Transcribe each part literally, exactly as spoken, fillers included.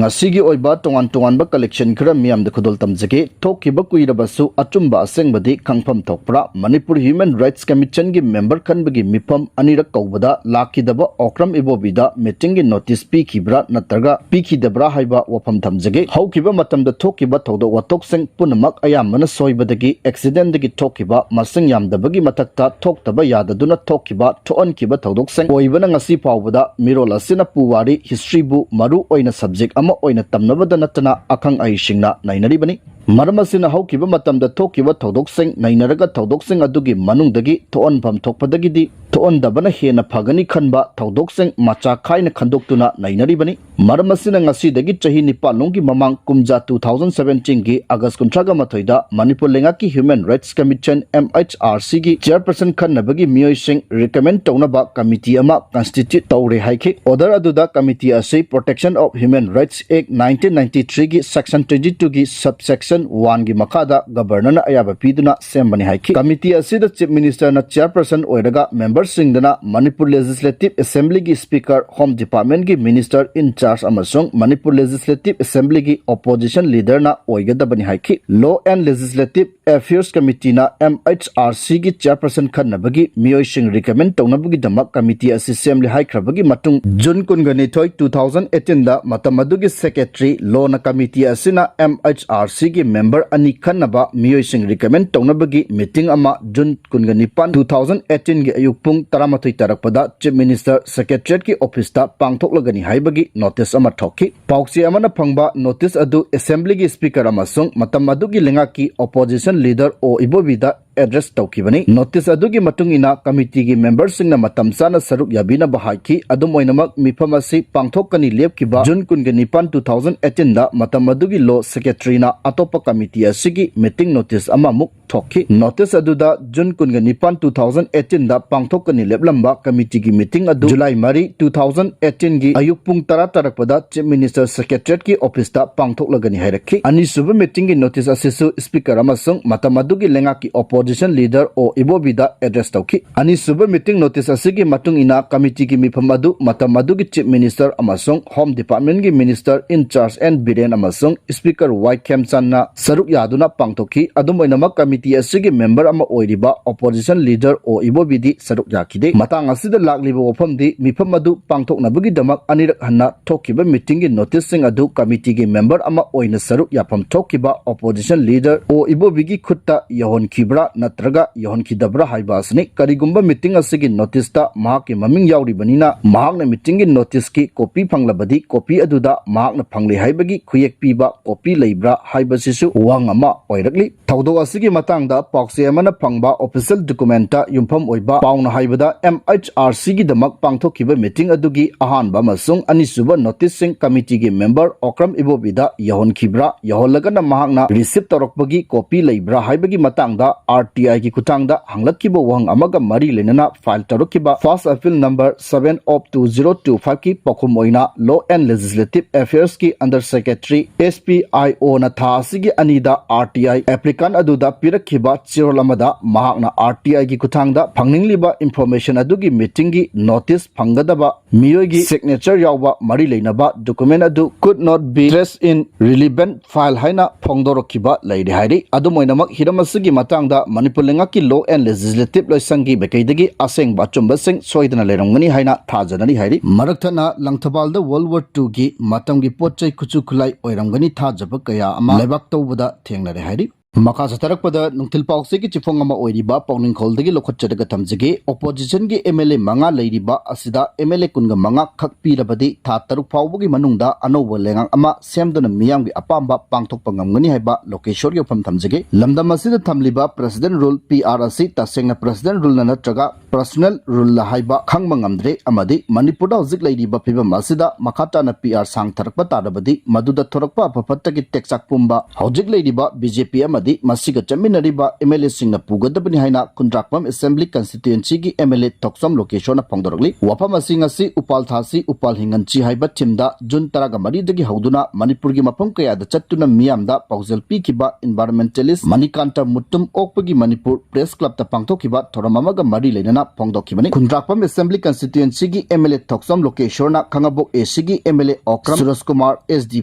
ꯑꯁꯤꯒꯤ ꯑꯣꯏꯕ ꯇꯣꯉꯥꯟ ꯇꯣꯉꯥꯟꯕ collection ꯈꯔ ꯃꯤꯌꯥꯝꯗ ꯈꯨꯗꯣꯜ ꯇꯝꯖꯒꯦ꯫ ꯊꯣꯛꯈꯤꯕ ꯀꯨꯏꯔꯕꯁꯨ ꯑꯆꯨꯝꯕ ꯑꯁꯦꯡꯕꯗꯤ ꯈꯪꯐꯝ ꯊꯣꯛꯄ꯭ꯔꯥ? ꯃꯅꯤꯄꯨꯔ Human Rights Commissionꯒꯤ member ꯈꯟꯕꯒꯤ ꯃꯤꯐꯝ ꯑꯅꯤꯔꯛ ꯀꯧꯕꯗ ꯂꯥꯛꯈꯤꯗꯕ ꯑꯣꯀ꯭ꯔꯝ ꯏꯕꯣꯕꯤꯗ meetingꯒꯤ notice ꯄꯤꯈꯤꯕ꯭ꯔꯥ ꯅꯠꯇ꯭ꯔꯒ ꯄꯤꯈꯤꯗꯕ꯭ꯔꯥ ꯍꯥꯏꯕ ꯋꯥꯐꯝ ꯊꯝꯖꯒꯦ꯫ ꯍꯧꯈꯤꯕ ꯃꯇꯝꯗ ꯊꯣꯛꯈꯤꯕ ꯊꯧꯗꯣꯛ ꯋꯥꯊꯣꯛꯁꯤꯡ ꯄꯨꯝꯅꯃꯛ ꯑꯌꯥꯝꯕꯅ ꯁꯣꯏꯕꯗꯒꯤ, accidentꯗꯒꯤ ꯊꯣꯛꯈꯤꯕ, ꯃꯁꯤꯡ ꯌꯥꯝꯗꯕꯒꯤ ꯃꯊꯛꯇ ꯊꯣꯛꯇꯕ ꯌꯥꯗꯗꯨꯅ ꯊꯣꯛꯈꯤꯕ, ꯊꯣꯛꯍꯟꯈꯤꯕ ꯊꯧꯗꯣꯛꯁꯤꯡ ꯑꯣꯏꯕꯅ ꯉꯁꯤ ꯐꯥꯎꯕꯗ ꯃꯤꯔꯣꯜ ꯑꯁꯤꯅ ꯄꯨꯋꯥꯔꯤ, historyꯕꯨ ꯃꯔꯨ ꯑꯣꯏꯅ subject ꯑꯃ ꯑꯣꯏꯅ ꯇꯝꯅꯕꯗ ꯅꯠꯇꯅ ꯑꯈꯪ ꯑꯍꯩꯁꯤꯡꯅ ꯅꯩꯅꯔꯤꯕꯅꯤ꯫ ꯃꯔꯝ ꯑꯁꯤꯅ ꯍꯧꯈꯤꯕ ꯃꯇꯝꯗ ꯊꯣꯛꯈꯤꯕ ꯊꯧꯗꯣꯛꯁꯤꯡ ꯅꯩꯅꯔꯒ ꯊꯧꯗꯣꯛꯁꯤꯡ ꯑꯗꯨꯒꯤ ꯃꯅꯨꯡꯗꯒꯤ ꯊꯣꯛꯍꯟꯐꯝ ꯊꯣꯛꯄꯗꯒꯤꯗꯤ ꯊꯣꯛꯍꯟꯗꯕꯅ ꯍꯦꯟꯅ ꯐꯒꯅꯤ ꯈꯟꯕ ꯊꯧꯗꯣꯛꯁꯤꯡ ꯃꯆꯥ ꯈꯥꯏꯅ ꯈꯟꯗꯣꯛꯇꯨꯅ ꯅꯩꯅꯔꯤꯕꯅꯤ꯫ ꯃꯔꯝ ꯑꯁꯤꯅ ꯉꯁꯤꯗꯒꯤ ꯆꯍꯤ ꯅꯤꯄꯥꯟꯂꯣꯝꯒꯤ ꯃꯃꯥꯡ ꯀꯨꯝꯖꯥ two thousand seventeenꯒꯤ August ꯀꯨꯟꯊ꯭ꯔꯥꯒ ꯃꯥꯊꯣꯏꯗ ꯃꯅꯤꯄꯨꯔ ꯂꯩꯉꯥꯛꯀꯤ Human Rights Commission, MHRCꯒꯤ chairperson ꯈꯟꯅꯕꯒꯤ ꯃꯤꯑꯣꯏꯁꯤꯡ recommend ꯇꯧꯅꯕ committee ꯑꯃ constitute ꯇꯧꯔꯦ ꯍꯥꯏꯈꯤ꯫ Order ꯑꯗꯨꯗ committee ꯑꯁꯤ Protection of Human Rights Act nineteen ninety-threeꯒꯤ section twenty twoꯒꯤ subsection oneꯒꯤ ꯃꯈꯥꯗ governorꯅ ꯑꯌꯥꯕ ꯄꯤꯗꯨꯅ ꯁꯦꯝꯕꯅꯤ ꯍꯥꯏꯈꯤ꯫ Committee ꯑꯁꯤꯗ Chief Ministerꯅ chairperson ꯑꯣꯏꯔꯒ memberꯁꯤꯡꯗꯅ Manipur Legislative Assemblyꯒꯤ Speaker, Home Departmentꯀꯤ Minister in charge ꯑꯃꯁꯨꯡ Manipur Legislative Assemblyꯒꯤ opposition leaderꯅ ꯑꯣꯏꯒꯗꯕꯅꯤ ꯍꯥꯏꯈꯤ꯫ Law and Legislative Affairs Committeeꯅ MHRCꯒꯤ chairperson ꯈꯟꯅꯕꯒꯤ ꯃꯤꯑꯣꯏꯁꯤꯡ recommend ꯇꯧꯅꯕꯒꯤꯗꯃꯛ committee ꯑꯁꯤ ꯁꯦꯝꯂꯦ ꯍꯥꯏꯈ꯭ꯔꯕꯒꯤ ꯃꯇꯨꯡ, June ꯀꯨꯟꯒ ꯅꯤꯊꯣꯏ, two thousand eighteenꯗ ꯃꯇꯝ ꯑꯗꯨꯒꯤ secretary, Lawꯅ committee ꯑꯁꯤꯅ MHRCꯒꯤ member ꯑꯅꯤ ꯈꯟꯅꯕ ꯃꯤꯑꯣꯏꯁꯤꯡ recommend ꯇꯧꯅꯕꯒꯤ meeting ꯑꯃ June ꯀꯨꯟꯒ ꯅꯤꯄꯥꯟ, two thousand eighteenꯒꯤ ꯑꯌꯨꯛ ꯄꯨꯡ ꯇꯔꯥꯃꯥꯊꯣꯏ ꯇꯥꯔꯛꯄꯗ Chief Minister Secretariatꯀꯤ officeꯇ ꯄꯥꯡꯊꯣꯛꯂꯒꯅꯤ ꯍꯥꯏꯕꯒꯤ notice ꯑꯃ ꯊꯣꯛꯈꯤ꯫ ꯄꯥꯎꯆꯦ ꯑꯃꯅ ꯐꯪꯕ notice ꯑꯗꯨ Assemblyꯒꯤ Speaker ꯑꯃꯁꯨꯡ ꯃꯇꯝ ꯑꯗꯨꯒꯤ ꯂꯩꯉꯥꯛꯀꯤ opposition leader ꯑꯣ ꯏꯕꯣꯕꯤꯗ address ꯇꯧꯈꯤꯕꯅꯤ꯫ Notice ꯑꯗꯨꯒꯤ ꯃꯇꯨꯡ ꯏꯟꯅ committeeꯒꯤ memberꯁꯤꯡꯅ ꯃꯇꯝ ꯆꯥꯅ ꯁꯔꯨꯛ ꯌꯥꯕꯤꯅꯕ ꯍꯥꯏꯈꯤ꯫ ꯑꯗꯨꯝ ꯑꯣꯏꯅꯃꯛ, ꯃꯤꯐꯝ ꯑꯁꯤ ꯄꯥꯡꯊꯣꯛꯀꯅꯤ ꯂꯦꯞꯈꯤꯕ June ꯀꯨꯟꯒ ꯅꯤꯄꯥꯟ, two thousand eighteenꯗ ꯃꯇꯝ ꯑꯗꯨꯒꯤ Law Secretaryꯅ ꯑꯇꯣꯞꯄ committee ꯑꯁꯤꯒꯤ meeting notice ꯑꯃꯃꯨꯛ ꯊꯣꯛꯈꯤ꯫ Notice ꯑꯗꯨꯗ June ꯀꯨꯟꯒ ꯅꯤꯄꯥꯟ, two thousand eighteenꯗ ꯄꯥꯡꯊꯣꯛꯀꯅꯤ ꯂꯦꯞꯂꯝꯕ committeeꯒꯤ meeting ꯑꯗꯨ July ꯃꯔꯤ, two thousand eighteenꯒꯤ ꯑꯌꯨꯛ ꯄꯨꯡ ꯇꯔꯥ ꯇꯥꯔꯛꯄꯗ Chief Minister Secretariatꯀꯤ officeꯇ ꯄꯥꯡꯊꯣꯛꯂꯒꯅꯤ ꯍꯥꯏꯔꯛꯈꯤ꯫ ꯑꯅꯤꯁꯨꯕ meetingꯒꯤ notice ꯑꯁꯤꯁꯨ Speaker ꯑꯃꯁꯨꯡ ꯃꯇꯝ ꯑꯗꯨꯒꯤ ꯂꯩꯉꯥꯛꯀꯤ opposition Opposition Leader O Ibobiꯗ address ꯇꯧꯈꯤ꯫ ꯑꯅꯤꯁꯨꯕ meeting notice ꯑꯁꯤꯒꯤ ꯃꯇꯨꯡ ꯏꯟꯅ committeeꯒꯤ ꯃꯤꯐꯝ ꯑꯗꯨ ꯃꯇꯝ ꯑꯗꯨꯒꯤ Chief Minister ꯑꯃꯁꯨꯡ Home Departmentꯀꯤ Minister in charge N Biren ꯑꯃꯁꯨꯡ Speaker Y ꯈꯦꯝꯆꯥꯟꯅ ꯁꯔꯨꯛ ꯌꯥꯗꯨꯅ ꯄꯥꯡꯊꯣꯛꯈꯤ꯫ ꯑꯗꯨꯝ ꯑꯣꯏꯅꯃꯛ, committee ꯑꯁꯤꯒꯤ member ꯑꯃ ꯑꯣꯏꯔꯤꯕ Opposition Leader O Ibobiꯗꯤ ꯁꯔꯨꯛ ꯌꯥꯈꯤꯗꯦ꯫ ꯃꯇꯥꯡ ꯑꯁꯤꯗ ꯂꯥꯛꯂꯤꯕ ꯋꯥꯐꯝꯗꯤ, ꯃꯤꯐꯝ ꯑꯗꯨ ꯄꯥꯡꯊꯣꯛꯅꯕꯒꯤꯗꯃꯛ ꯑꯅꯤꯔꯛ ꯍꯟꯅ ꯊꯣꯛꯈꯤꯕ meetingꯒꯤ noticeꯁꯤꯡ ꯑꯗꯨ committeeꯒꯤ member ꯑꯃ ꯑꯣꯏꯅ ꯁꯔꯨꯛ ꯌꯥꯐꯝ ꯊꯣꯛꯈꯤꯕ Opposition Leader O Ibobiꯒꯤ ꯈꯨꯠꯇ ꯌꯧꯍꯟꯈꯤꯕ꯭ꯔꯥ ꯅꯠꯇ꯭ꯔꯒ ꯌꯧꯍꯟꯈꯤꯗꯕ꯭ꯔꯥ ꯍꯥꯏꯕ ꯑꯁꯤꯅꯤ꯫ ꯀꯔꯤꯒꯨꯝꯕ meeting ꯑꯁꯤꯒꯤ noticeꯇ ꯃꯍꯥꯛꯀꯤ ꯃꯃꯤꯡ ꯌꯥꯎꯔꯤꯕꯅꯤꯅ, ꯃꯍꯥꯛꯅ meetingꯒꯤ noticeꯀꯤ copy ꯐꯪꯂꯕꯗꯤ, copy ꯑꯗꯨꯗ ꯃꯍꯥꯛꯅ ꯐꯪꯂꯦ ꯍꯥꯏꯕꯒꯤ ꯈꯨꯌꯦꯛ ꯄꯤꯕ copy ꯂꯩꯕ꯭ꯔꯥ ꯍꯥꯏꯕꯁꯤꯁꯨ ꯋꯥꯍꯪ ꯑꯃ ꯑꯣꯏꯔꯛꯂꯤ꯫ ꯊꯧꯗꯣꯛ ꯑꯁꯤꯒꯤ ꯃꯇꯥꯡꯗ ꯄꯥꯎꯆꯦ ꯑꯃꯅ ꯐꯪꯕ official documentꯇ ꯌꯨꯝꯐꯝ ꯑꯣꯏꯕ ꯄꯥꯎꯅ ꯍꯥꯏꯕꯗ, MHRCꯒꯤꯗꯃꯛ ꯄꯥꯡꯊꯣꯛꯈꯤꯕ meeting ꯑꯗꯨꯒꯤ ꯑꯍꯥꯟꯕ ꯑꯃꯁꯨꯡ ꯑꯅꯤꯁꯨꯕ noticeꯁꯤꯡ committeeꯒꯤ member ꯑꯣꯀ꯭ꯔꯝ ꯏꯕꯣꯕꯤꯗ ꯌꯧꯍꯟꯈꯤꯕ꯭ꯔꯥ, ꯌꯧꯍꯜꯂꯒꯅ ꯃꯍꯥꯛꯅ receive ꯇꯧꯔꯛꯄꯒꯤ copy ꯂꯩꯕ꯭ꯔꯥ ꯍꯥꯏꯕꯒꯤ ꯃꯇꯥꯡꯗ RTIꯒꯤ ꯈꯨꯠꯊꯥꯡꯗ ꯍꯪꯂꯛꯈꯤꯕ ꯋꯥꯍꯪ ꯑꯃꯒ ꯃꯔꯤ ꯂꯩꯅꯅ file ꯇꯧꯔꯛꯈꯤꯕ First Appeal number seven of two zero two fiveꯀꯤ ꯄꯥꯎꯈꯨꯝ ꯑꯣꯏꯅ Law and Legislative Affairsꯀꯤ Under Secretary SPIOꯅ ꯊꯥ ꯑꯁꯤꯒꯤ ꯑꯅꯤꯗ RTI applicant ꯑꯗꯨꯗ ꯄꯤꯔꯛꯈꯤꯕ ꯆꯦꯔꯣꯜ ꯑꯃꯗ ꯃꯍꯥꯛꯅ RTIꯒꯤ ꯈꯨꯠꯊꯥꯡꯗ ꯐꯪꯅꯤꯡꯂꯤꯕ information ꯑꯗꯨꯒꯤ meetingꯒꯤ notice ꯐꯪꯒꯗꯕ ꯃꯤꯑꯣꯏꯒꯤ signature ꯌꯥꯎꯕ ꯃꯔꯤ ꯂꯩꯅꯕ document ꯑꯗꯨ could not be traced in relevant file ꯍꯥꯏꯅ ꯐꯣꯡꯗꯣꯔꯛꯈꯤꯕ ꯂꯩꯔꯦ ꯍꯥꯏꯔꯤ꯫ ꯑꯗꯨꯝ ꯑꯣꯏꯅꯃꯛ, ꯍꯤꯔꯝ ꯑꯁꯤꯒꯤ ꯃꯇꯥꯡꯗ ꯃꯅꯤꯄꯨꯔ ꯂꯩꯉꯥꯛꯀꯤ Law and Legislative ꯂꯣꯏꯁꯪꯒꯤ ꯃꯥꯏꯀꯩꯗꯒꯤ ꯑꯁꯦꯡꯕ ꯑꯆꯨꯝꯕꯁꯤꯡ ꯁꯣꯏꯗꯅ ꯂꯩꯔꯝꯒꯅꯤ ꯍꯥꯏꯅ ꯊꯥꯖꯅꯔꯤ ꯍꯥꯏꯔꯤ꯫ ꯃꯔꯛ ꯊꯠꯅ ꯂꯪꯊꯕꯥꯜꯗ World War twoꯒꯤ ꯃꯇꯝꯒꯤ ꯄꯣꯠ ꯆꯩ ꯈꯨꯠꯁꯨ ꯈꯨꯠꯂꯥꯏ ꯑꯣꯏꯔꯝꯒꯅꯤ ꯊꯥꯖꯕ ꯀꯌꯥ ꯑꯃ ꯂꯩꯕꯥꯛ ꯇꯧꯕꯗ ꯊꯦꯡꯅꯔꯦ ꯍꯥꯏꯔꯤ꯫ ꯃꯈꯥ ꯆꯠꯊꯔꯛꯄꯗ ꯅꯨꯡꯊꯤꯜ ꯄꯥꯎꯆꯦꯒꯤ ꯆꯦꯐꯣꯡ ꯑꯃ ꯑꯣꯏꯔꯤꯕ ꯄꯥꯎꯅꯤꯡꯈꯣꯜꯗꯒꯤ ꯂꯧꯈꯠꯆꯔꯒ ꯊꯝꯖꯒꯦ꯫ Oppositionꯒꯤ MLA ꯃꯉꯥ ꯂꯩꯔꯤꯕ ꯑꯁꯤꯗ MLA ꯀꯨꯟꯒ ꯃꯉꯥ ꯈꯛ ꯄꯤꯔꯕꯗꯤ ꯊꯥ ꯇꯔꯨꯛ ꯐꯥꯎꯕꯒꯤ ꯃꯅꯨꯡꯗ ꯑꯅꯧꯕ ꯂꯩꯉꯥꯛ ꯑꯃ ꯁꯦꯝꯗꯨꯅ ꯃꯤꯌꯥꯝꯒꯤ ꯑꯄꯥꯝꯕ ꯄꯥꯡꯊꯣꯛꯄ ꯉꯝꯒꯅꯤ ꯍꯥꯏꯕ ꯂꯣꯀꯦꯁꯣꯔꯒꯤ ꯋꯥꯐꯝ ꯊꯝꯖꯒꯦ꯫ ꯂꯝꯗꯝ ꯑꯁꯤꯗ ꯊꯝꯂꯤꯕ President Rule, PR ꯑꯁꯤ ꯇꯁꯦꯡꯅ President Ruleꯅ ꯅꯠꯇ꯭ꯔꯒ personal ruleꯂ ꯍꯥꯏꯕ ꯈꯪꯕ ꯉꯝꯗ꯭ꯔꯦ, ꯑꯃꯗꯤ ꯃꯅꯤꯄꯨꯔꯗ ꯍꯧꯖꯤꯛ ꯂꯩꯔꯤꯕ ꯐꯤꯕꯝ ꯑꯁꯤꯗ ꯃꯈꯥ ꯇꯥꯅ PR ꯁꯥꯡꯊꯔꯛꯄ ꯇꯥꯔꯕꯗꯤ ꯃꯗꯨꯗ ꯊꯣꯔꯛꯄ ꯑꯐ ꯐꯠꯇꯒꯤ ꯇꯦꯛꯆꯥꯛ ꯄꯨꯝꯕ ꯍꯧꯖꯤꯛ ꯂꯩꯔꯤꯕ BJP ꯑꯃꯗꯤ ꯗꯤ ꯃꯁꯤꯒ ꯆꯠꯃꯤꯟꯅꯔꯤꯕ M L A ꯁꯤꯡꯅ ꯄꯨꯒꯗꯕꯅꯤ ꯍꯥꯏꯅ ꯈꯨꯟꯗ꯭ꯔꯥꯛꯄꯝ Assembly Constituency ꯒꯤ M L A ꯊꯣꯛꯆꯣꯝ ꯂꯣꯀꯦꯁꯣꯔꯅ ꯐꯣꯡꯗꯣꯔꯛꯂꯤ꯫ ꯋꯥꯐꯝ ꯑꯁꯤ ꯉꯁꯤ ꯎꯄꯥꯜ ꯊꯥꯁꯤ ꯎꯄꯥꯜ ꯍꯤꯡꯍꯟꯁꯤ ꯍꯥꯏꯕ theme ꯗ June ꯇꯔꯥꯃꯔꯤꯗꯒꯤ ꯍꯧꯗꯨꯅ ꯃꯅꯤꯄꯨꯔꯒꯤ ꯃꯐꯝ ꯀꯌꯥꯗ ꯆꯠꯇꯨꯅ ꯃꯤꯌꯥꯝꯗ ꯄꯥꯎꯖꯦꯜ ꯄꯤꯈꯤꯕ environmentalist Manikanta Mutum ꯑꯣꯛꯄꯒꯤ Manipur Press Club ꯇ ꯄꯥꯡꯊꯣꯛꯈꯤꯕ ꯊꯧꯔꯝ ꯑꯃꯒ ꯃꯔꯤ ꯂꯩꯅꯅ ꯐꯣꯡꯗꯣꯛꯈꯤꯕꯅꯤ꯫ ꯈꯨꯟꯗ꯭ꯔꯥꯛꯄꯝ Assembly Constituency ꯒꯤ M L A Thokchom ꯂꯣꯀꯦꯁꯣꯔꯅ Khangabok A C ꯒꯤ M L A Okram Suraj Kumar, S D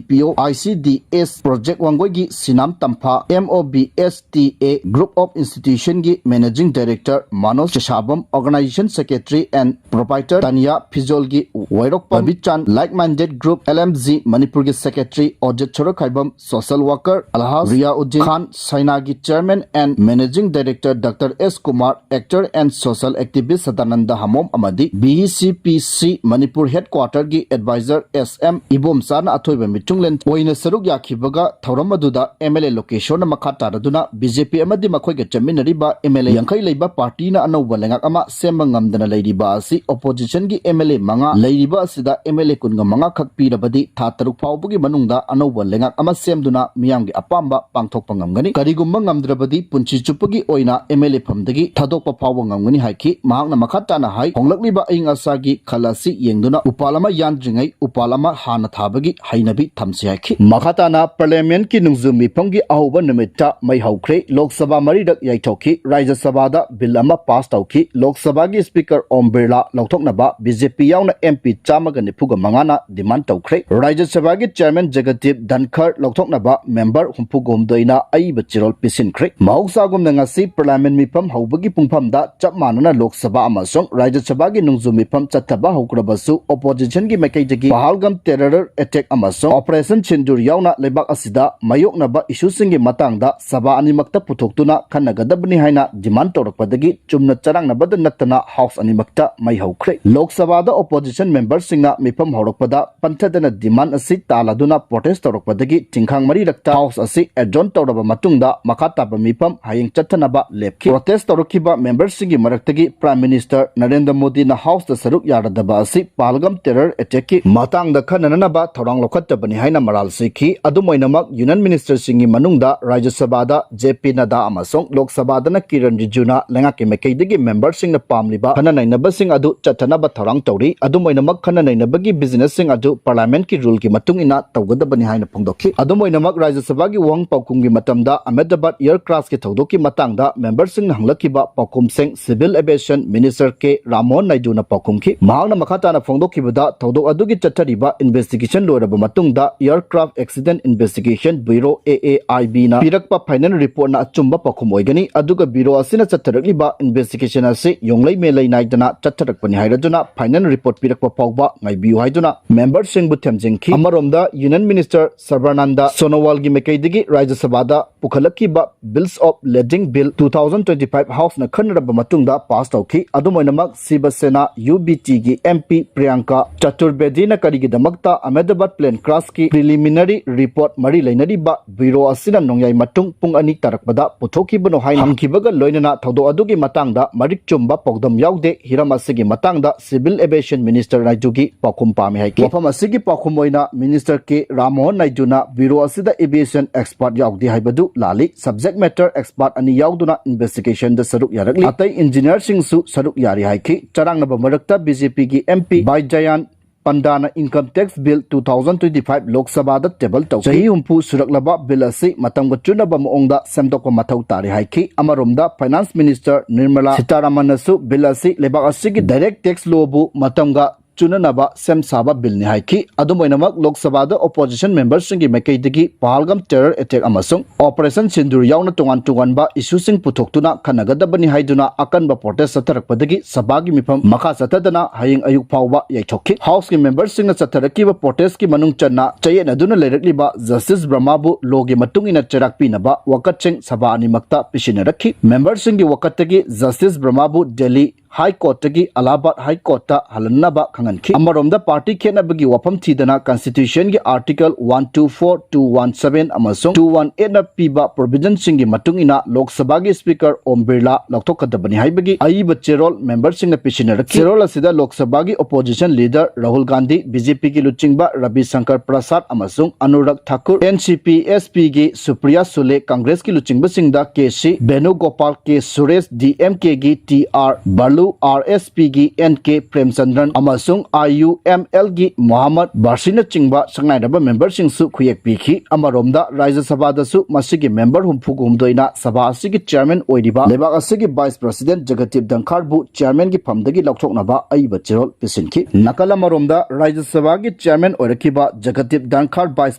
P O, I C D S Project ꯋꯥꯡꯒꯣꯏꯒꯤ ꯁꯤꯅꯥꯝ Tampha, M O B S T A Group of Institution ꯒꯤ Managing Director Manoj ꯆꯦꯁꯥꯕꯝ, Organization Secretary and Proprietor Tania ꯐꯤꯖꯣꯜꯒꯤ ꯋꯥꯏꯔꯣꯛꯄꯝ ꯕꯕꯤꯆꯥꯟ, Like Minded Group L M G ꯃꯅꯤꯄꯨꯔꯒꯤ Secretary ꯑꯣꯖꯤꯠ Sorokhaibam, Social Worker ꯑꯜꯍꯥꯖ ꯔꯤꯌꯥꯎꯗꯤꯟ Khan, ꯁꯥꯏꯅꯥꯒꯤ Chairman and Managing Director Doctor S Kumar, Actor and Social Activist Sadananda ꯍꯃꯣꯝ ꯑꯃꯗꯤ B E C P C Manipur Headquarter ꯒꯤ Advisor S M ꯏꯕꯣꯝꯆꯥꯅ ꯑꯊꯣꯏꯕ ꯃꯤꯆꯨꯡꯂꯦꯟ ꯑꯣꯏꯅ ꯁꯔꯨꯛ ꯌꯥꯈꯤꯕꯒ ꯊꯧꯔꯝ ꯑꯗꯨꯗ M L A ꯂꯣꯀꯦꯁꯣꯔꯅ ꯃꯈꯥ ꯇꯥꯔꯗꯨꯅ B J P ꯑꯃꯗꯤ ꯃꯈꯣꯏꯒ ꯆꯠꯃꯤꯟꯅꯔꯤꯕ M L A ꯌꯥꯡꯈꯩ ꯂꯩꯕ party ꯅ ꯑꯅꯧꯕ ꯂꯩꯉꯥꯛ ꯑꯃ ꯁꯦꯝꯕ ꯉꯝꯗꯅ ꯂꯩꯔꯤꯕ ꯑꯁꯤ opposition ꯒꯤ M L A ꯃꯉꯥ ꯂꯩꯔꯤꯕ ꯑꯁꯤꯗ M L A ꯀꯨꯟꯒ ꯃꯉꯥ ꯈꯛ ꯄꯤꯔꯕꯗꯤ ꯊꯥ ꯇꯔꯨꯛ ꯐꯥꯎꯕꯒꯤ ꯃꯅꯨꯡꯗ ꯑꯅꯧꯕ ꯂꯩꯉꯥꯛ ꯑꯃ ꯁꯦꯝꯗꯨꯅ ꯃꯤꯌꯥꯝꯒꯤ ꯑꯄꯥꯝꯕ ꯄꯥꯡꯊꯣꯛꯄ ꯉꯝꯒꯅꯤ꯫ ꯀꯔꯤꯒꯨꯝꯕ ꯉꯝꯗ꯭ꯔꯕꯗꯤ ꯄꯨꯟꯁꯤ ꯆꯨꯞꯄꯒꯤ ꯑꯣꯏꯅ M L A ꯐꯝꯗꯒꯤ ꯊꯥꯗꯣꯛꯄ ꯐꯥꯎꯕ ꯉꯝꯒꯅꯤ ꯍꯥꯏꯈꯤ꯫ ꯃꯍꯥꯛꯅ ꯃꯈꯥ ꯇꯥꯅ ꯍꯥꯏ, ꯍꯣꯡꯂꯛꯂꯤꯕ ꯑꯏꯪ ꯑꯁꯥꯒꯤ ꯈꯜ ꯑꯁꯤ ꯌꯦꯡꯗꯨꯅ ꯎꯄꯥꯜ ꯑꯃ ꯌꯥꯟꯗ꯭ꯔꯤꯉꯩ ꯎꯄꯥꯜ ꯑꯃ ꯍꯥꯟꯅ ꯊꯥꯕꯒꯤ ꯍꯩꯅꯕꯤ ꯊꯝꯁꯤ ꯍꯥꯏꯈꯤ꯫ ꯃꯈꯥ ꯇꯥꯅ Parliament ꯀꯤ ꯅꯣꯡꯖꯨ ꯃꯤꯐꯝꯒꯤ ꯑꯍꯧꯕ ꯅꯨꯃꯤꯠꯇ ꯃꯩ ꯍꯧꯈ꯭ꯔꯦ꯫ ꯂꯣꯛ ꯁꯚꯥ ꯃꯔꯤꯔꯛ ꯌꯩꯊꯣꯛꯈꯤ꯫ ꯔꯥꯖ꯭ꯌ ꯁꯚꯥꯗ bill ꯑꯃ pass ꯇꯧꯈꯤ꯫ ꯂꯣꯛ ꯁꯚꯥꯒꯤ Speaker ꯑꯣꯝ ꯕꯤꯔꯂꯥ ꯂꯧꯊꯣꯛꯅꯕ B J P ꯌꯥꯎꯅ M P ꯆꯥꯝꯃꯒ ꯅꯤꯐꯨꯒ ꯃꯉꯥꯅ demand ꯇꯧꯈ꯭ꯔꯦ꯫ ꯔꯥꯖ꯭ꯌ ꯁꯚꯥꯒꯤ Chairman ꯖꯒꯗꯤꯞ ꯙꯟꯈꯔ ꯂꯧꯊꯣꯛꯅꯕ member ꯍꯨꯝꯐꯨꯒ ꯍꯨꯝꯗꯣꯏꯅ ꯑꯏꯕ ꯆꯦꯔꯣꯜ ꯄꯤꯁꯤꯟꯈ꯭ꯔꯦ꯫ ꯃꯍꯧꯁꯥꯒꯨꯝꯅ ꯉꯁꯤ Parliament ꯃꯤꯐꯝ ꯍꯧꯕꯒꯤ ꯄꯨꯡꯐꯝꯗ ꯆꯞ ꯃꯥꯟꯅꯅ ꯂꯣꯛ ꯁꯚꯥ ꯑꯃꯁꯨꯡ ꯔꯥꯖ꯭ꯌ ꯁꯚꯥꯒꯤ ꯅꯣꯡꯖꯨ ꯃꯤꯐꯝ ꯆꯠꯊꯕ ꯍꯧꯈ꯭ꯔꯕꯁꯨ, opposition ꯒꯤ ꯃꯥꯏꯀꯩꯗꯒꯤ ꯄꯍꯜꯒꯥꯝ terror attack ꯑꯃꯁꯨꯡ Operation Sindoor ꯌꯥꯎꯅ ꯂꯩꯕꯥꯛ ꯑꯁꯤꯗ ꯃꯥꯌꯣꯛꯅꯕ issue ꯁꯤꯡꯒꯤ ꯃꯇꯥꯡꯗ ꯁꯚꯥ ꯑꯅꯤꯃꯛꯇ ꯄꯨꯊꯣꯛꯇꯨꯅ ꯈꯟꯅꯒꯗꯕꯅꯤ ꯍꯥꯏꯅ demand ꯇꯧꯔꯛꯄꯗꯒꯤ ꯆꯨꯝꯅ ꯆꯔꯥꯡꯅꯕꯗ ꯅꯠꯇꯅ House ꯑꯅꯤꯃꯛꯇ ꯃꯩ ꯍꯧꯈ꯭ꯔꯦ꯫ ꯂꯣꯛ ꯁꯚꯥꯗ opposition member ꯁꯤꯡꯅ ꯃꯤꯐꯝ ꯍꯧꯔꯛꯄꯗ ꯄꯟꯊꯗꯅ demand ꯑꯁꯤ ꯇꯥꯜꯂꯗꯨꯅ protest ꯇꯧꯔꯛꯄꯗꯒꯤ ꯇꯤꯡꯈꯥꯡ ꯃꯔꯤꯔꯛꯇ House ꯑꯁꯤ adjourn ꯇꯧꯔꯕ ꯃꯇꯨꯡꯗ ꯃꯈꯥ ꯇꯥꯕ ꯃꯤꯐꯝ ꯍꯌꯦꯡ ꯆꯠꯊꯅꯕ ꯂꯦꯞꯈꯤ꯫ Protest ꯇꯧꯔꯛꯈꯤꯕ member ꯁꯤꯡꯒꯤ ꯃꯔꯛꯇꯒꯤ Prime Minister ꯅꯔꯦꯟꯗ꯭ꯔ ꯃꯣꯗꯤꯅ House ꯇ ꯁꯔꯨꯛ ꯌꯥꯔꯗꯕ ꯑꯁꯤ ꯄꯍꯜꯒꯥꯝ terror attack ꯀꯤ ꯃꯇꯥꯡꯗ ꯈꯟꯅꯅꯅꯕ ꯊꯧꯔꯥꯡ ꯂꯧꯈꯠꯇꯕꯅꯤ ꯍꯥꯏꯅ ꯃꯔꯥꯜ ꯁꯤꯈꯤ꯫ ꯑꯗꯨꯝ ꯑꯣꯏꯅꯃꯛ, Union Minister ꯁꯤꯡꯒꯤ ꯃꯅꯨꯡꯗ ꯔꯥꯖ꯭ꯌ ꯁꯚꯥꯗ ꯖꯦ ꯄꯤ ꯅꯗꯥ ꯑꯃꯁꯨꯡ ꯂꯣꯛ ꯁꯚꯥꯗꯅ ꯀꯤꯔꯟ ꯔꯤꯖꯤꯖꯨꯅ ꯂꯩꯉꯥꯛꯀꯤ ꯃꯥꯏꯀꯩꯗꯒꯤ ꯃꯦꯝꯕꯔꯁꯤꯡꯅ ꯄꯥꯝꯂꯤꯕ ꯈꯟꯅ ꯅꯩꯅꯕꯁꯤꯡ ꯑꯗꯨ ꯆꯠꯊꯅꯕ ꯊꯧꯔꯥꯡ ꯇꯧꯔꯤ꯫ ꯑꯗꯨꯝ ꯑꯣꯏꯅꯃꯛ, ꯈꯟꯅ ꯅꯩꯅꯕꯒꯤ ꯕꯤꯖꯤꯅꯦꯁꯁꯤꯡ ꯑꯗꯨ ꯄꯥꯔꯂꯤꯌꯥꯃꯦꯟꯠꯀꯤ ꯔꯨꯜꯒꯤ ꯃꯇꯨꯡ ꯏꯟꯅ ꯇꯧꯒꯗꯕꯅꯤ ꯍꯥꯏꯅ ꯐꯣꯡꯗꯣꯛꯈꯤ꯫ ꯑꯗꯨꯝ ꯑꯣꯏꯅꯃꯛ, ꯔꯥꯖ꯭ꯌ ꯁꯚꯥꯒꯤ ꯋꯥꯍꯪ ꯄꯥꯎꯈꯨꯝꯒꯤ ꯃꯇꯝꯗ ꯑꯍꯃꯦꯗꯕꯥꯗ ꯑꯦꯌꯔ ꯀ꯭ꯔꯥꯁꯀꯤ ꯊꯧꯗꯣꯛꯀꯤ ꯃꯇꯥꯡꯗ ꯃꯦꯝꯕꯔꯁꯤꯡꯅ ꯍꯪꯂꯛꯈꯤꯕ ꯄꯥꯎꯈꯨꯝꯁꯤꯡ ꯁꯤꯚꯤꯜ ꯑꯦꯚꯤꯌꯦꯁꯟ ꯃꯤꯅꯤꯁꯇꯔ ꯀꯦ ꯔꯥꯝꯃꯣꯍꯟ ꯅꯥꯏꯗꯨꯅ ꯄꯥꯎꯈꯨꯝꯈꯤ꯫ ꯃꯍꯥꯛꯅ ꯃꯈꯥ ꯇꯥꯅ ꯐꯣꯡꯗꯣꯛꯈꯤꯕꯗ, ꯊꯧꯗꯣꯛ ꯑꯗꯨꯒꯤ ꯆꯠꯊꯔꯤꯕ ꯏꯟꯚꯦꯁꯇꯤꯒꯦꯁꯟ ꯂꯣꯏꯔꯕ ꯃꯇꯨꯡꯗ, aircraft accident investigation bureau, A A I ꯕꯤꯅ ꯄꯤꯔꯛꯄ ꯐꯥꯏꯅꯦꯜ ꯔꯤꯄꯣꯔꯠꯅ ꯑꯆꯨꯝꯕ ꯄꯥꯎꯈꯨꯝ ꯑꯣꯏꯒꯅꯤ, ꯑꯗꯨꯒ ꯕ꯭ꯌꯨꯔꯣ ꯑꯁꯤꯅ ꯆꯠꯊꯔꯛꯂꯤꯕ ꯏꯟꯚꯦꯁꯇꯤꯒꯦꯁꯟ ꯑꯁꯤ ꯌꯣꯡꯂꯩ ꯃꯦꯂꯩ ꯅꯥꯏꯗꯅ ꯆꯠꯊꯔꯛꯄꯅꯤ ꯍꯥꯏꯔꯗꯨꯅ ꯐꯥꯏꯅꯦꯜ ꯔꯤꯄꯣꯔꯠ ꯄꯤꯔꯛꯄ ꯐꯥꯎꯕ ꯉꯥꯏꯕꯤꯌꯨ ꯍꯥꯏꯗꯨꯅ ꯃꯦꯝꯕꯔꯁꯤꯡꯕꯨ ꯊꯦꯝꯖꯤꯟꯈꯤ꯫ ꯑꯃꯔꯣꯝꯗ, ꯌꯨꯅꯤꯌꯟ ꯃꯤꯅꯤꯁꯇꯔ ꯁꯔꯕꯥꯅꯟꯗ ꯁꯣꯅꯣꯋꯥꯜꯒꯤ ꯃꯥꯏꯀꯩꯗꯒꯤ ꯔꯥꯖ꯭ꯌ ꯁꯚꯥꯗ ꯄꯨꯈꯠꯂꯛꯈꯤꯕ Bills of Lading Bill two thousand twenty five ꯍꯥꯎꯁꯅ ꯈꯟꯅꯔꯕ ꯃꯇꯨꯡꯗ ꯄꯥꯁ ꯇꯧꯈꯤ꯫ ꯑꯗꯨꯝ ꯑꯣꯏꯅꯃꯛ, ꯁꯤꯕ ꯁꯦꯅꯥ ꯌꯨ ꯕꯤ ꯇꯤꯒꯤ ꯑꯦꯝ ꯄꯤ ꯄ꯭ꯔꯤꯌꯥꯡꯀꯥ ꯆꯇꯨꯔꯕꯦꯗꯤꯅ ꯀꯔꯤꯒꯤꯗꯃꯛꯇ ꯑꯍꯃꯦꯗꯕꯥꯗ ꯄ꯭ꯂꯦꯟ ꯀ꯭ꯔꯥꯁꯀꯤ ꯄ꯭ꯔꯤꯂꯤꯃꯤꯅꯔꯤ ꯔꯤꯄꯣꯔꯠ ꯃꯔꯤ ꯂꯩꯅꯔꯤꯕ ꯕ꯭ꯌꯨꯔꯣ ꯑꯁꯤꯅ ꯅꯣꯡꯌꯥꯏ ꯃꯇꯨꯡ ꯄꯨꯡ ꯑꯅꯤ ꯇꯥꯔꯛꯄꯗ ꯄꯨꯊꯣꯛꯈꯤꯕꯅꯣ ꯍꯥꯏꯅ ꯍꯪꯈꯤꯕꯒ ꯂꯣꯏꯅꯅ ꯊꯧꯗꯣꯛ ꯑꯗꯨꯒꯤ ꯃꯇꯥꯡꯗ ꯃꯔꯤꯛ ꯆꯨꯝꯕ ꯄꯥꯎꯗꯝ ꯌꯥꯎꯗꯦ꯫ ꯍꯤꯔꯝ ꯑꯁꯤꯒꯤ ꯃꯇꯥꯡꯗ ꯁꯤꯚꯤꯜ ꯑꯦꯚꯤꯌꯦꯁꯟ ꯃꯤꯅꯤꯁꯇꯔ ꯅꯥꯏꯗꯨꯒꯤ ꯄꯥꯎꯈꯨꯝ ꯄꯥꯝꯃꯤ ꯍꯥꯏꯈꯤ꯫ ꯋꯥꯐꯝ ꯑꯁꯤꯒꯤ ꯄꯥꯎꯈꯨꯝ ꯑꯣꯏꯅ ꯃꯤꯅꯤꯁꯇꯔ ꯀꯦ ꯔꯥꯝꯃꯣꯍꯟ ꯅꯥꯏꯗꯨꯅ ꯕ꯭ꯌꯨꯔꯣ ꯑꯁꯤꯗ ꯑꯦꯚꯤꯌꯦꯁꯟ ꯑꯦꯛꯁꯄꯔꯠ ꯌꯥꯎꯗꯦ ꯍꯥꯏꯕꯗꯨ ꯂꯥꯜꯂꯤ꯫ ꯁꯕꯖꯦꯛ ꯃꯦꯇꯔ ꯑꯦꯛꯁꯄꯔꯠ ꯑꯅꯤ ꯌꯥꯎꯗꯨꯅ ꯏꯟꯚꯦꯁꯇꯤꯒꯦꯁꯟꯗ ꯁꯔꯨꯛ ꯌꯥꯔꯛꯂꯤ꯫ ꯑꯇꯩ ꯏꯟꯖꯤꯅꯤꯌꯔꯁꯤꯡꯁꯨ ꯁꯔꯨꯛ ꯌꯥꯔꯤ ꯍꯥꯏꯈꯤ꯫ ꯆꯔꯥꯡꯅꯕ ꯃꯔꯛꯇ ꯕꯤ ꯖꯦ ꯄꯤꯒꯤ ꯑꯦꯝ ꯄꯤ ꯕꯥꯏꯖꯌꯥꯟ ꯄꯟꯗꯥꯅ income tax bill two thousand twenty five Lok ꯁꯚꯥꯗ ꯇꯦꯕꯜ ꯇꯧꯈꯤ꯫ ꯆꯍꯤ ꯍꯨꯝꯐꯨ ꯁꯨꯔꯛꯂꯕ ꯕꯤꯜ ꯑꯁꯤ ꯃꯇꯝꯒ ꯆꯨꯅꯕ ꯃꯑꯣꯡꯗ ꯁꯦꯝꯗꯣꯛꯄ ꯃꯊꯧ ꯇꯥꯔꯤ ꯍꯥꯏꯈꯤ꯫ ꯑꯃꯔꯣꯝꯗ, ꯐꯥꯏꯅꯥꯟꯁ ꯃꯤꯅꯤꯁꯇꯔ ꯅꯤꯔꯃꯂꯥ ꯁꯤꯇꯥꯔꯥꯃꯟꯅꯁꯨ ꯕꯤꯜ ꯑꯁꯤ ꯂꯩꯕꯥꯛ ꯑꯁꯤꯒꯤ ꯗꯥꯏꯔꯦꯛꯠ ꯇꯦꯛꯁ ꯂꯣꯕꯨ ꯃꯇꯝꯒ ꯆꯨꯅꯅꯕ ꯁꯦꯝ ꯁꯥꯕ ꯕꯤꯜꯅꯤ ꯍꯥꯏꯈꯤ꯫ ꯑꯗꯨꯝ ꯑꯣꯏꯅꯃꯛ, ꯂꯣꯛ ꯁꯚꯥꯗ ꯑꯣꯄꯣꯖꯤꯁꯟ ꯃꯦꯝꯕꯔꯁꯤꯡꯒꯤ ꯃꯥꯏꯀꯩꯗꯒꯤ ꯄꯍꯜꯒꯥꯝ ꯇꯦꯔꯔ ꯑꯦꯇꯦꯛ ꯑꯃꯁꯨꯡ ꯑꯣꯄꯔꯦꯁꯟ ꯁꯤꯟꯗꯨꯔ ꯌꯥꯎꯅ ꯇꯣꯉꯥꯟ ꯇꯣꯉꯥꯟꯕ ꯏꯁꯨꯁꯤꯡ ꯄꯨꯊꯣꯛꯇꯨꯅ ꯈꯟꯅꯒꯗꯕꯅꯤ ꯍꯥꯏꯗꯨꯅ ꯑꯀꯟꯕ ꯄ꯭ꯔꯣꯇꯦꯁ ꯆꯠꯊꯔꯛꯄꯗꯒꯤ ꯁꯚꯥꯒꯤ ꯃꯤꯐꯝ ꯃꯈꯥ ꯆꯠꯊꯗꯅ ꯍꯌꯦꯡ ꯑꯌꯨꯛ ꯐꯥꯎꯕ ꯌꯩꯊꯣꯛꯈꯤ꯫ ꯍꯥꯎꯁꯀꯤ ꯃꯦꯝꯕꯔꯁꯤꯡꯅ ꯆꯠꯊꯔꯛꯈꯤꯕ ꯄ꯭ꯔꯣꯇꯦꯁꯀꯤ ꯃꯅꯨꯡ ꯆꯟꯅ ꯆꯌꯦꯠꯅꯗꯨꯅ ꯂꯩꯔꯛꯂꯤꯕ ꯖꯁꯇꯤꯁ ꯕ꯭ꯔꯍꯃꯕꯨ ꯂꯣꯒꯤ ꯃꯇꯨꯡ ꯏꯟꯅ ꯆꯩꯔꯥꯛ ꯄꯤꯅꯕ ꯋꯥꯀꯠꯁꯤꯡ ꯁꯚꯥ ꯑꯅꯤꯃꯛꯇ ꯄꯤꯁꯤꯟꯅꯔꯛꯈꯤ꯫ ꯃꯦꯝꯕꯔꯁꯤꯡꯒꯤ ꯋꯥꯀꯠꯇꯒꯤ ꯖꯁꯇꯤꯁ ꯕ꯭ꯔꯍꯃꯕꯨ ꯗꯦꯜꯂꯤ High Courtꯇꯒꯤ Allahabad High Courtꯇ ꯍꯜꯍꯟꯅꯕ ꯈꯪꯍꯟꯈꯤ꯫ ꯑꯃꯔꯣꯝꯗ, party ꯈꯦꯠꯅꯕꯒꯤ ꯋꯥꯐꯝ ꯊꯤꯗꯅ constitutionꯒꯤ article one two four, two one seven ꯑꯃꯁꯨꯡ two one eightꯅ ꯄꯤꯕ provisionꯁꯤꯡꯒꯤ ꯃꯇꯨꯡ ꯏꯟꯅ ꯂꯣꯛ ꯁꯚꯥꯒꯤ Speaker ꯑꯣꯝ ꯕꯤꯔꯂꯥ ꯂꯧꯊꯣꯛꯀꯗꯕꯅꯤ ꯍꯥꯏꯕꯒꯤ ꯑꯏꯕ ꯆꯦꯔꯣꯜ memberꯁꯤꯡꯅ ꯄꯤꯁꯤꯟꯅꯔꯛꯈꯤ꯫ ꯆꯦꯔꯣꯜ ꯑꯁꯤꯗ ꯂꯣꯛ ꯁꯚꯥꯒꯤ opposition leader ꯔꯥꯍꯨꯜ ꯒꯥꯟꯙꯤ, BJPꯒꯤ ꯂꯨꯆꯤꯡꯕ ꯔꯕꯤ ꯁꯪꯀꯔ ꯄ꯭ꯔꯁꯥꯗ ꯑꯃꯁꯨꯡ ꯑꯅꯨꯔꯥꯒ ꯊꯥꯀꯨꯔ, NCP SPꯒꯤ ꯁꯨꯄ꯭ꯔꯤꯌꯥ ꯁꯨꯂꯦ, ꯀꯪꯒ꯭ꯔꯦꯁꯀꯤ ꯂꯨꯆꯤꯡꯕꯁꯤꯡꯗ K C Venugopal, K Suresh, DMKꯒꯤ ꯇꯤ ꯑꯥꯔ ꯕꯥꯂꯨ, RSPꯒꯤ ꯑꯦꯟ ꯀꯦ ꯄ꯭ꯔꯦꯝꯆꯟꯗ꯭ꯔꯟ ꯑꯃꯁꯨꯡ IUMLꯒꯤ ꯃꯣꯍꯝꯃꯗ ꯕꯥꯁꯤꯅꯆꯤꯡꯕ ꯁꯛꯅꯥꯏꯔꯕ memberꯁꯤꯡꯁꯨ ꯈꯨꯌꯦꯛ ꯄꯤꯈꯤ꯫ ꯑꯃꯔꯣꯝꯗ, ꯔꯥꯖ꯭ꯌ ꯁꯚꯥꯗꯁꯨ ꯃꯁꯤꯒꯤ member ꯍꯨꯝꯐꯨꯒ ꯍꯨꯝꯗꯣꯏꯅ ꯁꯚꯥ ꯑꯁꯤꯒꯤ chairman ꯑꯣꯏꯔꯤꯕ ꯂꯩꯕꯥꯛ ꯑꯁꯤꯒꯤ vice president ꯖꯒꯗꯤꯞ ꯙꯟꯈꯥꯔꯕꯨ chairmanꯒꯤ ꯐꯝꯗꯒꯤ ꯂꯧꯊꯣꯛꯅꯕ ꯑꯏꯕ ꯆꯦꯔꯣꯜ ꯄꯤꯁꯤꯟꯈꯤ꯫ ꯅꯥꯀꯜ ꯑꯃꯔꯣꯝꯗ, ꯔꯥꯖ꯭ꯌ ꯁꯚꯥꯒꯤ chairman ꯑꯣꯏꯔꯛꯈꯤꯕ ꯖꯒꯗꯤꯞ ꯙꯟꯈꯥꯔ vice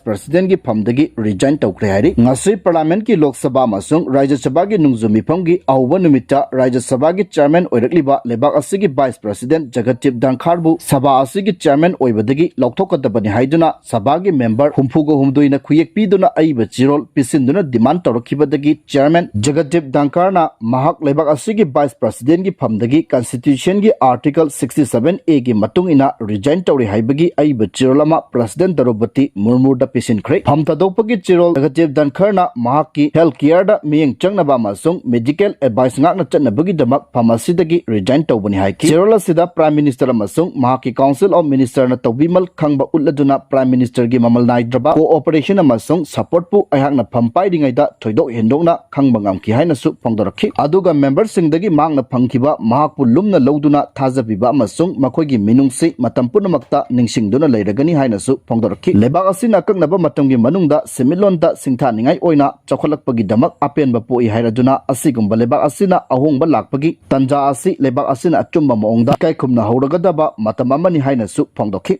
presidentꯒꯤ ꯐꯝꯗꯒꯤ resign ꯇꯧꯈ꯭ꯔꯦ ꯍꯥꯏꯔꯤ꯫ ꯉꯁꯤ parliamentꯀꯤ ꯂꯣꯛ ꯁꯚꯥ ꯑꯃꯁꯨꯡ ꯔꯥꯖ꯭ꯌ ꯁꯚꯥꯒꯤ ꯅꯣꯡꯖꯨ ꯃꯤꯐꯝꯒꯤ ꯑꯍꯧꯕ ꯅꯨꯃꯤꯠꯇ ꯔꯥꯖ꯭ꯌ ꯁꯚꯥꯒꯤ chairman ꯑꯣꯏꯔꯛꯂꯤꯕ ꯂꯩꯕꯥꯛ ꯑꯁꯤꯒꯤ vice president ꯖꯒꯗꯤꯞ ꯙꯟꯈꯥꯔꯕꯨ ꯁꯚꯥ ꯑꯁꯤꯒꯤ chairman ꯑꯣꯏꯕꯗꯒꯤ ꯂꯧꯊꯣꯛꯀꯗꯕꯅꯤ ꯍꯥꯏꯗꯨꯅ ꯁꯚꯥꯒꯤ member ꯍꯨꯝꯐꯨꯒ ꯍꯨꯝꯗꯣꯏꯅ ꯈꯨꯌꯦꯛ ꯄꯤꯗꯨꯅ ꯑꯏꯕ ꯆꯦꯔꯣꯜ ꯄꯤꯁꯤꯟꯗꯨꯅ demand ꯇꯧꯔꯛꯈꯤꯕꯗꯒꯤ chairman ꯖꯒꯗꯤꯞ ꯙꯟꯈꯥꯔꯅ ꯃꯍꯥꯛ ꯂꯩꯕꯥꯛ ꯑꯁꯤꯒꯤ vice presidentꯒꯤ ꯐꯝꯗꯒꯤ constitutionꯒꯤ article sixty seven Aꯒꯤ ꯃꯇꯨꯡ ꯏꯟꯅ resign ꯇꯧꯔꯦ ꯍꯥꯏꯕꯒꯤ ꯑꯏꯕ ꯆꯦꯔꯣꯜ ꯑꯃ president ꯗ꯭ꯔꯧꯄꯗꯤ ꯃꯨꯔꯃꯨꯗ ꯄꯤꯁꯤꯟꯈ꯭ꯔꯦ꯫ ꯐꯝ ꯊꯥꯗꯣꯛꯄꯒꯤ ꯆꯦꯔꯣꯜ ꯖꯒꯗꯤꯞ ꯙꯟꯈꯥꯔꯅ ꯃꯍꯥꯛꯀꯤ health careꯗ ꯃꯤꯠꯌꯦꯡ ꯆꯪꯅꯕ ꯑꯃꯁꯨꯡ medical advice ꯉꯥꯛꯅ ꯆꯠꯅꯕꯒꯤꯗꯃꯛ ꯐꯝ ꯑꯁꯤꯗꯒꯤ resign ꯇꯧꯕꯅꯤ ꯍꯥꯏꯈꯤ꯫ ꯆꯦꯔꯣꯜ ꯑꯁꯤꯗ Prime Minister ꯑꯃꯁꯨꯡ ꯃꯍꯥꯛꯀꯤ Council of Ministerꯅ ꯇꯧꯕꯤꯃꯜ ꯈꯪꯕ ꯎꯠꯂꯗꯨꯅ Prime Ministerꯒꯤ ꯃꯃꯜ ꯅꯥꯏꯗ꯭ꯔꯕ cooperation ꯑꯃꯁꯨꯡ supportꯄꯨ ꯑꯩꯍꯥꯛꯅ ꯐꯝ ꯄꯥꯏꯔꯤꯉꯩꯗ ꯊꯣꯏꯗꯣꯛ ꯍꯦꯟꯗꯣꯛꯅ ꯈꯪꯕ ꯉꯝꯈꯤ ꯍꯥꯏꯅꯁꯨ ꯐꯣꯡꯗꯣꯔꯛꯈꯤ꯫ ꯑꯗꯨꯒ memberꯁꯤꯡꯗꯒꯤ ꯃꯍꯥꯛꯅ ꯐꯪꯈꯤꯕ ꯃꯍꯥꯛꯄꯨ ꯂꯨꯝꯅ ꯂꯧꯗꯨꯅ ꯊꯥꯖꯕꯤꯕ ꯑꯃꯁꯨꯡ ꯃꯈꯣꯏꯒꯤ ꯃꯤꯅꯨꯡꯁꯤ ꯃꯇꯝ ꯄꯨꯝꯅꯃꯛꯇ ꯅꯤꯡꯁꯤꯡꯗꯨꯅ ꯂꯩꯔꯒꯅꯤ ꯍꯥꯏꯅꯁꯨ ꯐꯣꯡꯗꯣꯔꯛꯈꯤ꯫ ꯂꯩꯕꯥꯛ ꯑꯁꯤꯅ ꯑꯀꯛꯅꯕ ꯃꯇꯝꯒꯤ ꯃꯅꯨꯡꯗ ꯁꯦꯟꯃꯤꯠꯂꯣꯟꯗ ꯁꯤꯡꯊꯥꯅꯤꯡꯉꯥꯏ ꯑꯣꯏꯅ ꯆꯥꯎꯈꯠꯂꯛꯄꯒꯤꯗꯃꯛ ꯑꯄꯦꯟꯕ ꯄꯣꯛꯏ ꯍꯥꯏꯔꯗꯨꯅ ꯑꯁꯤꯒꯨꯝꯕ ꯂꯩꯕꯥꯛ ꯑꯁꯤꯅ ꯑꯍꯣꯡꯕ ꯂꯥꯛꯄꯒꯤ ꯇꯟꯖꯥ ꯑꯁꯤ ꯂꯩꯕꯥꯛ ꯑꯁꯤꯅ ꯑꯆꯨꯝꯕ ꯃꯑꯣꯡꯗ ꯏꯀꯥꯏꯈꯨꯝꯅꯍꯧꯔꯒꯗꯕ ꯃꯇꯝ ꯑꯃꯅꯤ ꯍꯥꯏꯅꯁꯨ ꯐꯣꯡꯗꯣꯛꯈꯤ꯫